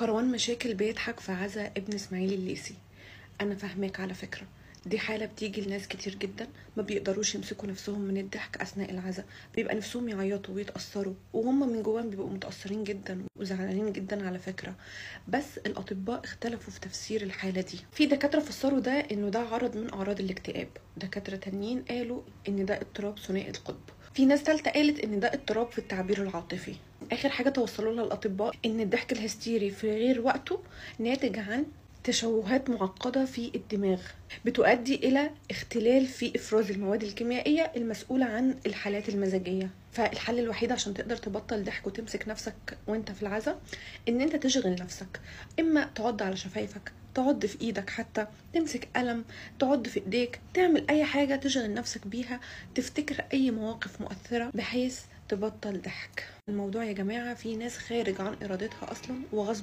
كروان مشاكل بيضحك في عزا ابن اسماعيل الليسي. انا فاهماك على فكرة، دي حالة بتيجي لناس كتير جدا ما بيقدروش يمسكوا نفسهم من الضحك اثناء العزاء، بيبقى نفسهم يعيطوا ويتأثروا وهم من جواهم بيبقوا متأثرين جدا وزعلانين جدا على فكرة. بس الاطباء اختلفوا في تفسير الحالة دي. في دكاترة فسروا ده انه ده عرض من اعراض الاكتئاب، دكاترة تانيين قالوا ان ده اضطراب ثنائي القطب، في ناس تالتة قالت ان ده اضطراب في التعبير العاطفي. اخر حاجة توصلوا لها الاطباء ان الضحك الهستيري في غير وقته ناتج عن تشوهات معقدة في الدماغ بتؤدي إلى اختلال في إفراز المواد الكيميائية المسؤولة عن الحالات المزاجية. فالحل الوحيد عشان تقدر تبطل ضحك وتمسك نفسك وانت في العزاء ان انت تشغل نفسك، اما تعض على شفايفك، تعض في ايدك، حتى تمسك قلم تعض في ايديك، تعمل اي حاجة تشغل نفسك بيها، تفتكر اي مواقف مؤثرة بحيث تبطل ضحك. الموضوع يا جماعة في ناس خارج عن ارادتها اصلا وغصب